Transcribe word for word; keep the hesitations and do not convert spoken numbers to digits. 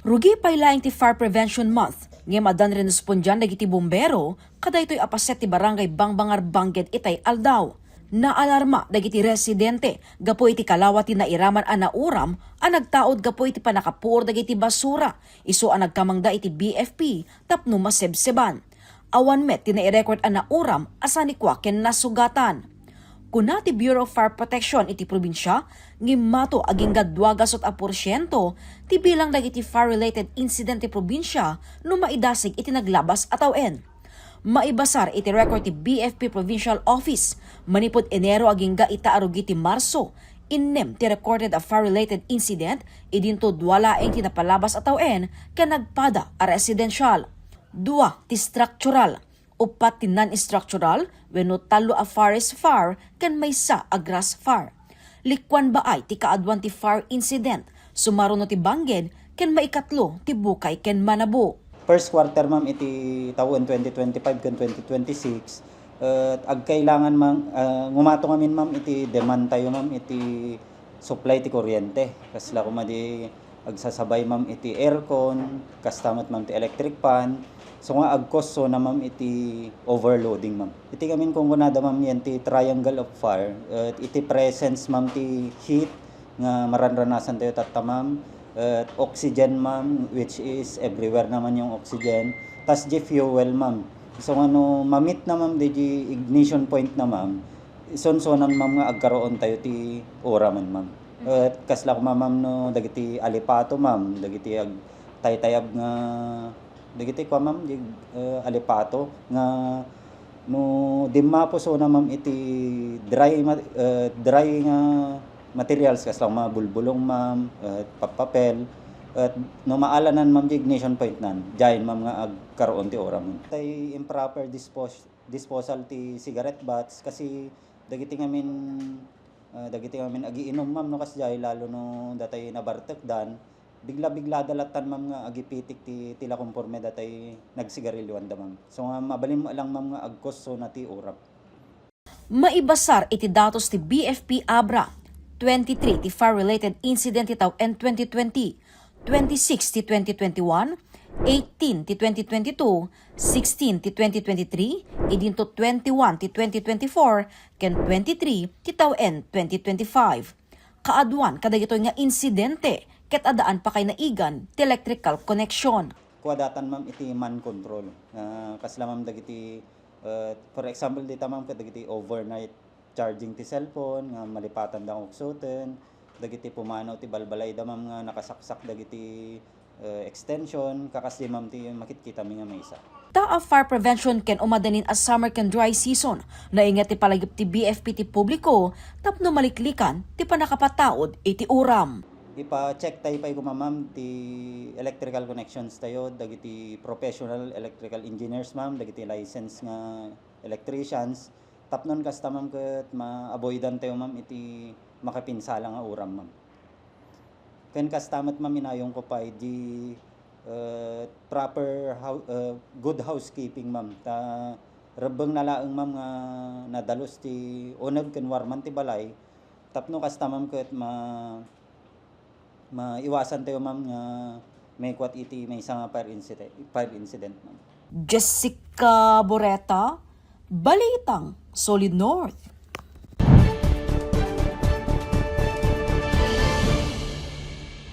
Rugi pay laeng ti Fire Prevention Month, ngem addan rerespondian dagiti bumbero kadaytoy a paset ti Barangay Bangbangar Bangked itay aldaw. Naalarma dagiti residente gapu iti kalawa ti nairaman a nauram a nagtaud gapu iti pannakapuor dagiti basura, isu a nagkamangda iti B F P tapno masebseban. Awan met ti nairecord a nauram a sanikua ken nasugatan. Kuna ti Bureau of Fire Protection iti probinsia, ngimmato agingga dua gasut a porsiento ti bilang dagiti fire-related incident ti probinsia no maidasig iti naglabas a tawen. Maibasar iti record ti B F P Provincial Office, manipud Enero agingga ita a rugi ti Marso, innem ti recorded a fire-related incident, idinto dua laeng ti napalabas a tawen ken nagpada a residential. Dua ti structural, upat ti non-structural, wenno tallo a forest fire ken maysa a grass fire. Likuan baay ti kaaduan ti fire incident, sumaruno ti Bangked ken maikatlo ti Bukay ken Manabo. First quarter, ma'am, iti tawen twenty twenty-five ken twenty twenty-six, eh, agkailangan, ma'am, ah, ngumato ngamin, ma'am, iti demand tayo, ma'am, iti supply ti kuryente. Kasla koma di agsasabay, ma'am, iti aircon, kasta met, ma'am, ti electric fan. So nga agkosto na, ma'am, iti overloading, ma'am. Iti ngamin kunkunada, ma'am, yan ti triangle of fire. Eh, iti presence, ma'am, ti heat nga maranranasan tayo tatta, ma'am. Eh, oxygen, ma'am, which is everywhere naman yung oxygen. Tas di fuel, ma'am. So nga no mamit na, ma'am, di ignition point na, ma'am, sunsunan, ma'am, nga agkaroon tayo ti uramen, ma'am. Eh, kasla koma, ma'am, no dagiti alipato, ma'am, dagiti ag-, taytayab nga dagiti kua, ma'am, di, eh, alipato nga no dimmapo sona, ma'am, iti dry ma-, eh, dry nga materials, kasla mga bulbulong, ma'am, eh, pappapel, eh, no maalanan, ma'am, di ignition point nan, diayen, ma'am, nga agkaroon ti uramen. Tay improper dispos-, disposal ti cigarette butts kasi dagiti ngamin, ah, dagiti ngamin agiinum, ma'am, no kasdiay, lalo no datay nabartekdan, bigla-biglada lattan, ma'am, nga agipitik ti tela konporme datay nagsigarilyoanda, ma'am. So nga mabalin mo lang, ma'am, nga agkosto na ti uram. Maibasar iti datos ti B F P Abra, twenty-three ti fire-related incident ti tawen twenty twenty, twenty-six ti twenty twenty-one, eighteen ti twenty twenty-two, sixteen ti twenty twenty-three, idinto twenty-one ti twenty twenty-four, ken twenty-three ti tawen twenty twenty-five. Kaaduan kadagitoy nga insidente ket addaan pakay naigan ti electrical connection. Kuadatan, ma'am, iti man control. Ah, kasla, ma'am, dagiti, eh, for example, dita, ma'am, kadagiti overnight charging ti cellphone nga malipatan da nga uksoten, dagiti pumanaw ti balbalayda, ma'am, nga nakasaksak dagiti, eh, extension, kakasdi, ma'am, ti makitkitami nga maysa. Ta a fire prevention ken umadanin a summer ken dry season, nainget ti palagip ti B F P ti publiko tapno maliklikan ti pannakapataud iti uram. Ipa-check tayo pay koma, ma'am, ti electrical connections tayo, dagiti professional electrical engineers, ma'am, dagiti license nga electricians, tapnon kasta, ma'am, ket ma-avoidan tayo, ma'am, iti makapinsala nga uram, ma'am. Ken kasta met, ma'am, inayongko pay di, eh, proper hou-, eh, good housekeeping, ma'am. Ta rebbengna laeng, ma'am, nga nadalus ti uneg ken warman ti balay, tapno kasta, ma'am, ket ma-, maiwasan tayo, ma'am, nga maikua iti maysa nga fire incident, fire incident, ma'am. Jessica Boreta, Balitang Solid North.